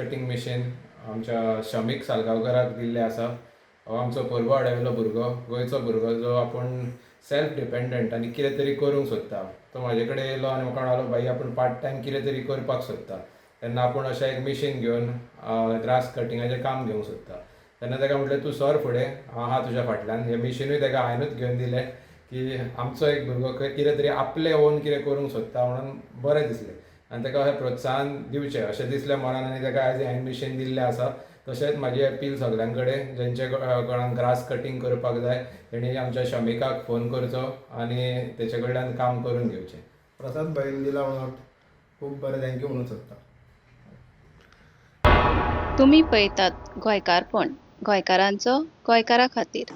Cutting machine आमच्या शमीक सालगांवकाराक दिल्लें आसा. हो आमचो पोरवाड्यावेलो भुरगो, गोंयचो भुरगो, जो आपूण सेल्फ डिपेंडंट आनी कितें तरी करूंक सोदता. तो म्हाजे कडेन येयलो आनी म्हाका म्हणालो, भाई, आपूण पार्ट टायम कितें तरी करपाक सोदता. तेन्ना आपूण अशें एक मशीन घेवन ग्रास कटिंगाचें काम घेवंक सोदता. तेन्ना ताका म्हटलें, तूं सर फुडें, हांव आहा तुज्या फाटल्यान. हें मिशिनूय ताका हांवेनूच घेवन दिलें की आमचो एक भुरगो कितें तरी आपलें ओन कितें करूंक सोदता म्हणून बरें दिसलें आनी ताका अशें प्रोत्साहन दिवचें अशें दिसलें मनान आनी ताका आयज हें मशीन दिल्लें आसा. तशेंच म्हाजी अपील सगल्यां कडेन, जेंचे कोणाक ग्रास कटींग करपाक जाय तेणी आमच्या शमिकाक फोन करचो आनी तेचे कडल्यान काम करून घेवचें. प्रसाद भाईन दिला म्हणून खूब बरें, thank you म्हणूंक सोदता. तुमी पळयतात गोंयकारपण, गोंयकारांचो गोंयकारा खातीर.